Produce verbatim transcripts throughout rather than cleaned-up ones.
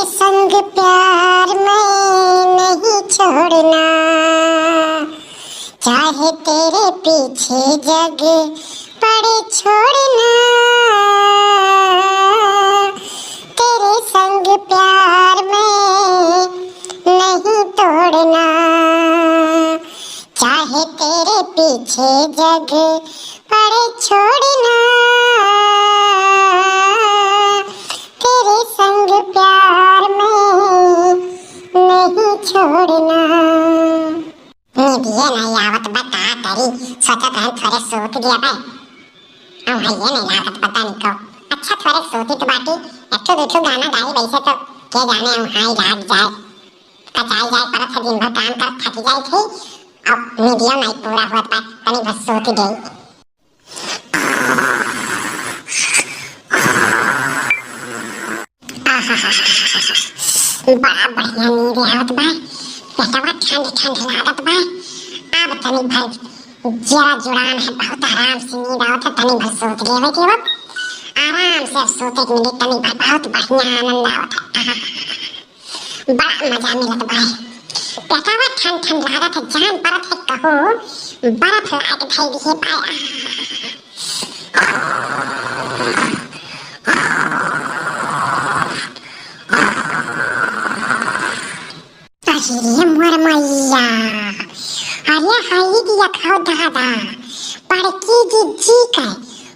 संग प्यार में नहीं छोड़ना, चाहे तेरे पीछे जग पड़े छोड़ना, तेरे संग प्यार में नहीं तोड़ना, चाहे तेरे पीछे जग पड़े छोड़ना, तेरे संग प्यार में नहीं छोड़ना। नींदिये नाई आवत बा, का करी? सोचत रहन थोरे सूत गया बा। अउंघाइये नाई लागत बा तनिको। अच्छा, थोरे सूतित बाटी, एक ठो दू ठो गाना गाई, वैसे तो के जाने अउंघाई लाग जाए। कचाई जाए परत है, दिन भर काम कर थक जाए थे। अब नींदियो नाई पूरा होत बा, तनी बस सूत गई। बड़ा बढ़िया नींद आवत बा, पेटवा ठंड ठंड लागत बा। अब तनी भर जरा जुड़ान है, बहुत आराम से नींद आवत है, तनी भर सूत लेवे के बाद आराम से अब सूते के मिली, तनी भर बहुत बढ़िया आनंद आवत है। बड़ा मजा मिलत बा। पेटवा ठंड ठंड लागत है, जान परत है कहूँ बर्फ लाग धई दिहे बा। अरे मोर मैया, अरे हाय दिया खाओ दादा, बड़की जिज्जी के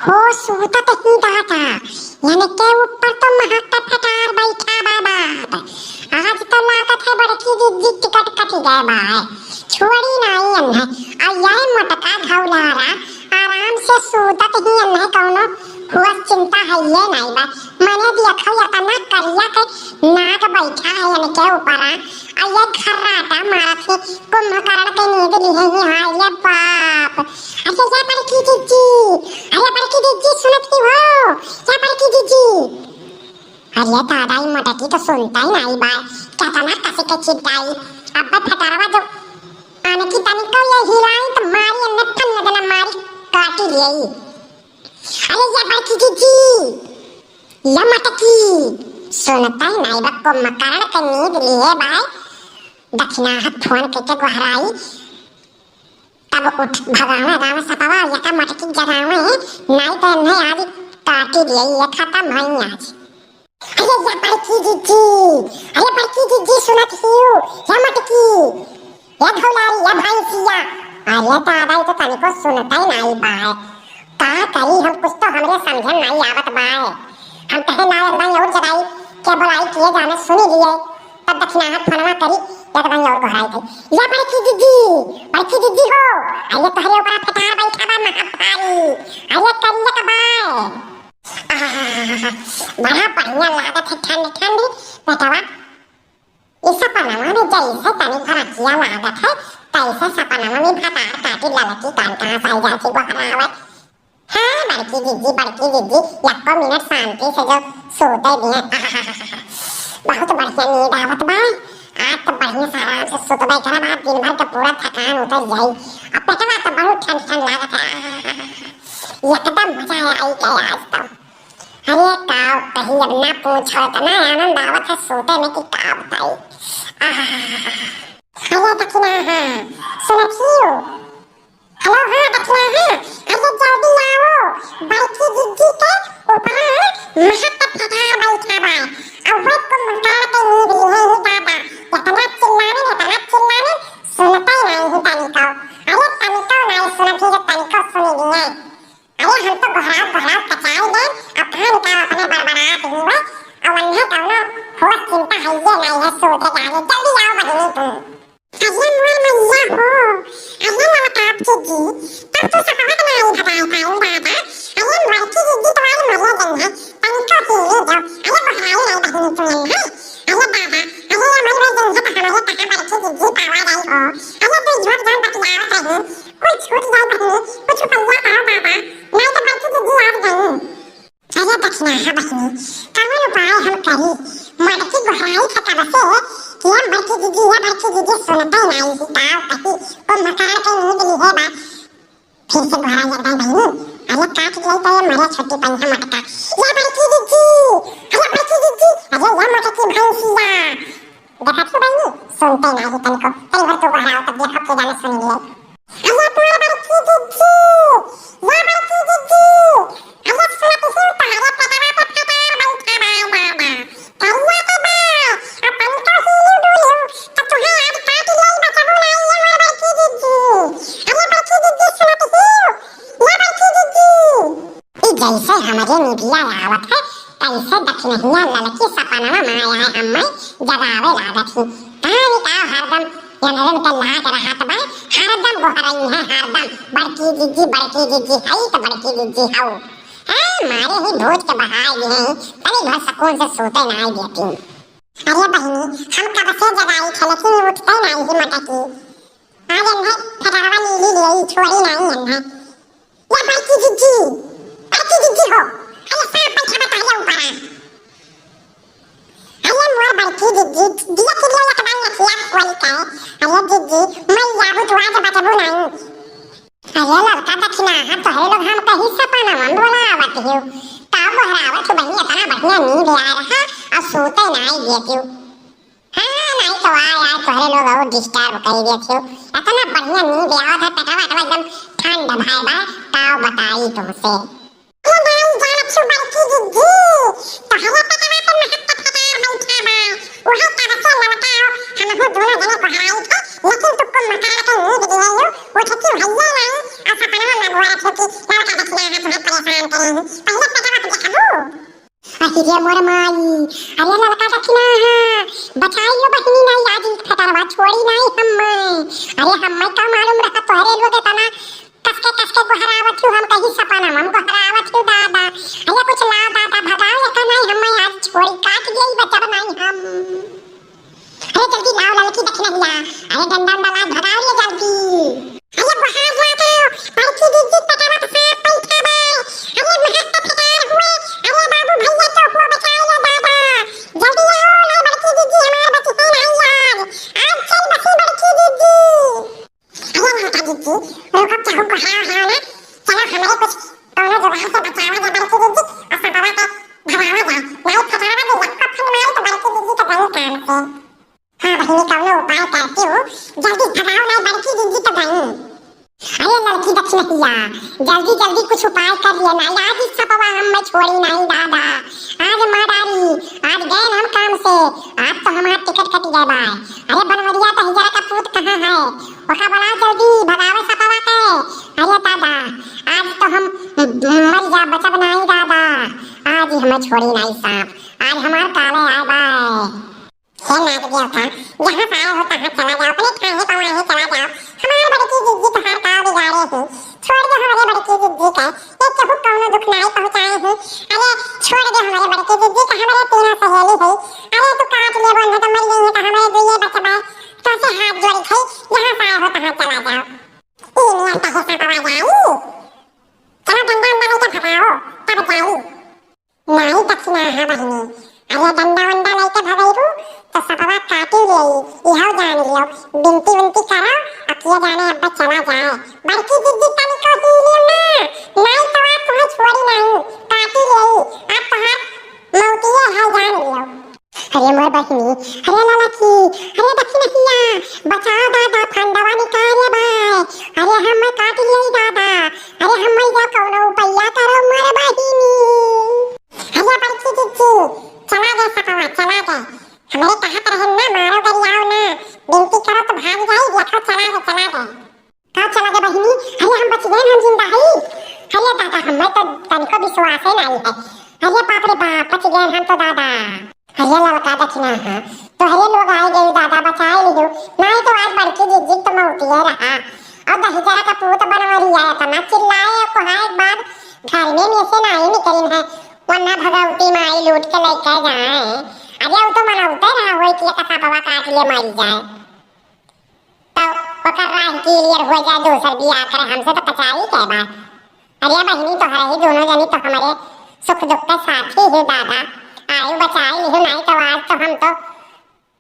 हो सूतत ही दादा, इनके ऊपर तो महत्ता फटार बैठा बा बाप। आज तो लागत है बड़की जिज्जी टिकट कट गए बा, छोड़ी नाई इन्हें। आ ये मोटका घौलारा आराम से सूतत ही इन्हें कौनो हुआ चिंता है ये नाई बा। मने देखो इतना करिया के नाग बैठा है इनके ऊपर। आ ये खर्राटा मारत है, कुंभकर्ण के नींद लिहे ही। हाय रे बाप। अरे या बड़की जिज्जी, अरे बड़की जिज्जी सुनत ही हो, या बड़की जिज्जी। अरे दादा, ई मोटकी तो सुनता ही नाई बा, केतना कसे के चिल्लाई। अब्बे फटरवा जो आने की तनिको ये हिलाई तो मारी अन्ने फन लगना मारी काटी लेई। अरे या बड़की जिज्जी, या मोटकी, सुनता ही नाई बा, कुंभकर्ण के नींद लिहे बा। दखिनाहा फोन कइके गोहराई, तब उठ भगावे गावे सपवा, या का मोटकी जगावे, नाई तो इन्हें आज काटी लेई, ये खत्म होई आज। अरे या बड़की जिज्जी, अरे बड़की जिज्जी सुनत हियो, या मोटकी, या घौलारी, या भैंसिया। अरे दादा, ई तो तनिको सुनता ही नाई बा। का करी हम, कुछ तो हमरे समझे नाई आवत बा। हम कहे ना एक बार और जगाई, के बोलाई, के जाने सुनी लिए। तब दखिनाहा फोनवा करी, एक बार और गोहराई करी। या बड़की जिज्जी, बड़की जिज्जी हो, अरे तोहरे ऊपर फटार बैठा बा महाभारी। अरे करिया का बा। आहा, बड़ा बढ़िया लागत है ठंड ठंड पेटवा। इस सपनवा में जैसे तनी भर अखिया लागत है, तैसे सपनवा में भतार काटी ललकी कान कहाँ से आई जाती गोहरावत। हाँ, बड़की जिज्जी, बड़की जिज्जी, यक्को मिनट शांति से जो सोते दिए। आहा, बहुत बढ़िया नींद आवत बा। आज तो बढ़िया से आराम से सुतबे करब, आज दिन भर के पूरा थकान उतर जाई। अब पेटवा तो बहुत ठंड ठंड लागत है। आहा, एकदम मजा आया आई गया आज तो। अरे का कही, अब ना पूछो, इतना आनंद आवत है सोते में कि का बताई। आहा। अरे दखिनाहा, सुनत हियो? हेलो, हाँ दखिनाहा, अरे जल्दी आओ, बड़की जिज्जी के ऊपरा महक फटार बैठा बा। अब वो कुंभकर्ण के नींद लिहे ही दादा, इतना चिल्लावे, इतना चिल्लावे, सुनते नहीं ही तनिको। अरे तनिको नहीं सुनत ही, जो तनिको सुन लिए। अरे हम तो गोहरात गोहरात कचाई गए, अब कहाँ निकाल अपने बड़बड़ात ही हुए, अब उन्हें कौनो होश चिंता है ये नहीं है, सूते जाने, जल्दी आओ बहिनी तुम। अरे मोर मैया हो, अरे नवताप जिज्जी, तब तो सपवा के नाई भगाई पाई दादा, अरे बड़की जिज्जी तुम्हारी मरे गई है, तनिको पी ले दो, अरे गोहराई नहीं बहिनी तुम है, अरे दादा, अरे हमारी मर गई है तो हमारे कहाँ बड़की जिज्जी पावा गई हो, अरे तू झूठ जान बतियावत रही, कुछ छूट जाए बहिनी, कुछ रुपया आओ बाबा, नहीं तो बड़की जिज्जी आ गई। अरे दखिनाहा बहिनी, कौन उपाय हम करी? मोटकी गोहराई थे कब से कि हम बड़की जिज्जी, या बड़की जिज्जी सुनते नहीं ही, ताव कही, कुंभकर्ण के नींद लिहे बा। फिर से गोहराई एक दाई बहिनी, अरे काट दिया तो ये मरे छोटी पंखा मटका। या बड़की जिज्जी, अरे बड़की जिज्जी, अरे या मोटकी भैंसिया। देखा तू बहिनी, सुनते नाही तनको, तनी भर तू बहराओ तब देखो के जाने सुन लिए। अरे मोर बड़की जिज्जी, या बड़की जिज्जी, अरे सुनत ही तोहरे पेटवा पे फटार बैठा बा दादा। करिया के बा, अपन तो हीरू डुलू, तो तुहे आज काट ले बचबू नाही ये मोर बड़की जिज्जी। अरे बड़की जिज्जी सुनत ही, या बड़की जिज्जी। ई जैसे हमरे निदिया आवत है, तैसे दखिनहिया ललकी सपनवा में आए हम्मे जगावे लागत ही। कहाँ बिताओ हरदम यनरन के लाग रहत बा, हरदम गोहरई है, हरदम बड़की जिज्जी, बड़की जिज्जी, हई तो बड़की जिज्जी हऊ। हाँ, मारे ही भूत के बहाय दिए हैं, तनी भर सुकून से सोते नाई देती। अरे बहिनी, हम कब से जगाई थे, लेकिन उठते नाई ही मटकी। आज इन्हें फेटरवा नीली ले, छोड़ी नाई इन्हें। या बड़की जिज्जी, बड़की जिज्जी हो। अरे सांप बैठा बा तोहरे ऊपर। अरे मोर बड़की जिज्जी, दिया चिल्ला एक बार नथिया खोल के। अरे जिज्जी, मैं जाबू तू आज बचबू नहीं। अरे ललका दखिना, हाँ तोहरे लोग हम कहीं सपना में बोला आवत हो। का बहरावत हो बहिनी, इतना बढ़िया नींद आ रहा और सोते नहीं देती हो। हाँ, नहीं तो आ यार, तोहरे लोग और disturb कर देत हो। इतना बढ़िया नींद आवत है, पेटवा, पेटवा एकदम ठंड भय बा, का बताई तुमसे। ए दाई, जानत छु बड़की जिज्जी, तोहरे पेटवा पे महक के फटार बैठा बा। वही तरह से ललका, हमहू दोनों जने गोहराई थे, लेकिन तुक्को मकार के नींद दिए हो, उठती भैया नहीं, और सपना में बोला थे कि ललका दखिना है, तुम्हें परेशान करे हैं। पहले पेटवा को देखबू। अहि रे मोर माई, अरे ललका दखिना हा, बचाइयो बहिनी नाई, आज ई फटरवा छोड़ी नाई हम्मे। अरे हम्मे का मालूम रहा तोहरे लोग इतना कसके कसके गोहरावत हो, हम कहीं सपना में गोहरावत हो दादा। अरे कुछ लाओ दादा, भगाओ एका नाई हम्मे आज छोड़ी, काट गई बचब नाई हम। अरे जल्दी लाओ ललकी दखिनहिया, अरे डंडा उंडा ला भगाओ रे जल्दी। अरे बहार लाओ, बड़की जिज्जी पेटवा पे सांप बैठा बा। अरे महक के फटार हुए, अरे बाबू भैया तो को बचाओ रे दादा। जल्दी आओ, नहीं बड़की जिज्जी हमार बची है नहीं यार। आज चल बसी बड़की जिज्जी। अरे ललका जिज्जी, रुको, केहू को हाँ हाँ ना, चलो हमरे कुछ कौनो जुगाड़ से बचावा जाए बड़की जिज्जी, और सपवा के भगावा जाए। नहीं फटावा के लक्का फन मारी तो बड़की जिज्जी के गई काम से। हाँ बहिनी, कौनो उपाय करती हूँ, जल्दी भगाओ नहीं बड़की जिज्जी तो गई। अरे ललकी दखिनहिया, जल्दी जल्दी कुछ उपाय कर लिए ना, आज ई सपवा हम्मे छोड़ी नहीं दादा। आज मार डारी, आज गए हम काम से, आज तो हमार टिकट कट गए बा। अरे बनवरिया दहिजरा का पूत कहाँ है? ओका बुलाओ जल्दी, भगावे सपवा के। अरे दादा, आज तो हम मर जा बचब नाई दादा। आज ही हमें छोड़ी नाई सांप, आज हमार काले आए बा। हे नाग देवता, जहाँ से आए हो तहाँ चला जाओ, अपने ठाहे पवाहे चला जाओ। हमार बड़की जिज्जी तोहार का बिगाड़े ही, छोड़ दे हमरे बड़की जिज्जी के, ये केहू कौनो दुख नाई पहुँचाए ही। अरे छोड़ दे हमरे बड़की जिज्जी के, हमरे तीनों सहेली है। अरे तू काट ले बोल तो मर गई है तो हमरे दुइये बचबा, तोसे हाथ जोड़ी थे, जहाँ से आए हो तहाँ चला जाओ। ई नियन कहे सांपवा जाई, चलो डंडा उंडा लेके भगाओ, तब जाई। नाई दखिना हा बहिनी, अरे डंडा उंडा लेके भगैबू तो सपवा काटी लेई, इहो जान लियो। बिनती उनती करो, अब किए जाने अब चला जाए। बड़की जिज्जी तनिको हिलियो ना, नाई तो आज तुम्हें छोड़ी नहीं, काटी लेई, अब तुम्हार मौतिये है जान लियो। अरे मोर बहिनी, अरे ललकी, अरे दखिनहिया, बचाओ दादा, फंडवा निकाले बा। अरे हम्मे काट लिये दादा, अरे हम्मे जा कौनो उपैया करो मोर बहिनी। अरे बड़की जिज्जी, चला गए सपवा, चला गए। हमरे कहत रहे ना, मारो गरियाओ ना, बिनती करो तो भाग जाई, देखो चला गए, चला गए। का चला गए बहिनी? अरे हम बच गए, हम जिंदा हई। अरे दादा, हम्मे तो तनिको विश्वासे नाई है। अरे बाप रे बाप, बच गए हम तो दादा। अरे ललका दखिना हा, तोहरे लोग आए गए दादा, बचाए लियो, नाई तो आज बड़की जिज्जी तो मौतिये रहा। और दहिजरा का पूत बनवरिया इतना चिल्लाए और कोहाए के बाद घर में, में से नाई निकलिन है, वरना भगवती माई लूट के लेके जाए। अरे वो तो मनौते रहा होई कि एक सपवा काट ले मरी जाए। तो ओकर राह clear हो जाए, दूसर बियाह करे, हमसे तो पचाई के बा। अरे बहिनी, तोहरे ही दोनों जनी तो हमरे सुख दुख के साथी ही दादा, आयु बचाए लिहु, नाई तो आज तो हम तो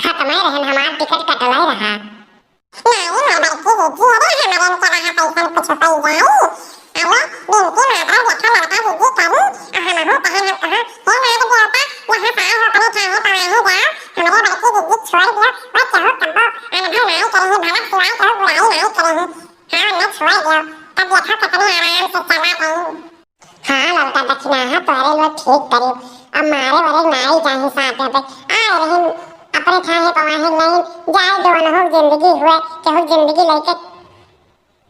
खत्म ही रहन, हमार टिकट कटल ही रहा। नाई, नाई, बड़की जिज्जी, अरे हमरे इनके रहा पैसन कुछ पै जाई, अरे, बिनती मात्रा देखा लड़का दीदी करी, आ हमहू कहन हम कहा, हे नाथ देवता, यहाँ से आए हो अपने ठाने पवाही जाओ, हमरे बड़की दीदी छोड़ दियो, वो केहू कब्बो अनभा नाई करे ही, भला सिवाय केहू बुराई नाई करे ही। हाँ, उन्हें छोड़ दियो, तब देखो कितने आराम से चला गई। हाँ ललका दखिनहा, तोहरे लोग ठीक करी, अब मारे वरे नाई जाही साथ में, आए रही अपने ठाने पवाही, नहीं जाए दो, उनहू जिंदगी हुए, केहू जिंदगी लेके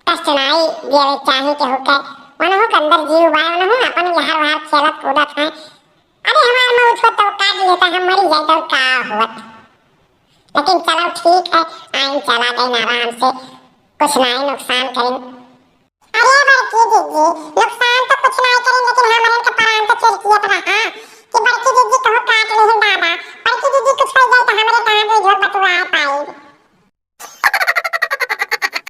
कष्ट नाई देवे चाही केहू के। उनहू के अंदर जीव बा, उनहू अपन यहर वहर खेलत कूदत हैं। अरे हमार मौत होत तो काट लेता, हम मरी जाए तो का होत। लेकिन चलो ठीक है, आइन चला गई आराम से, कुछ नाई नुकसान करी। अरे बड़की दीदी,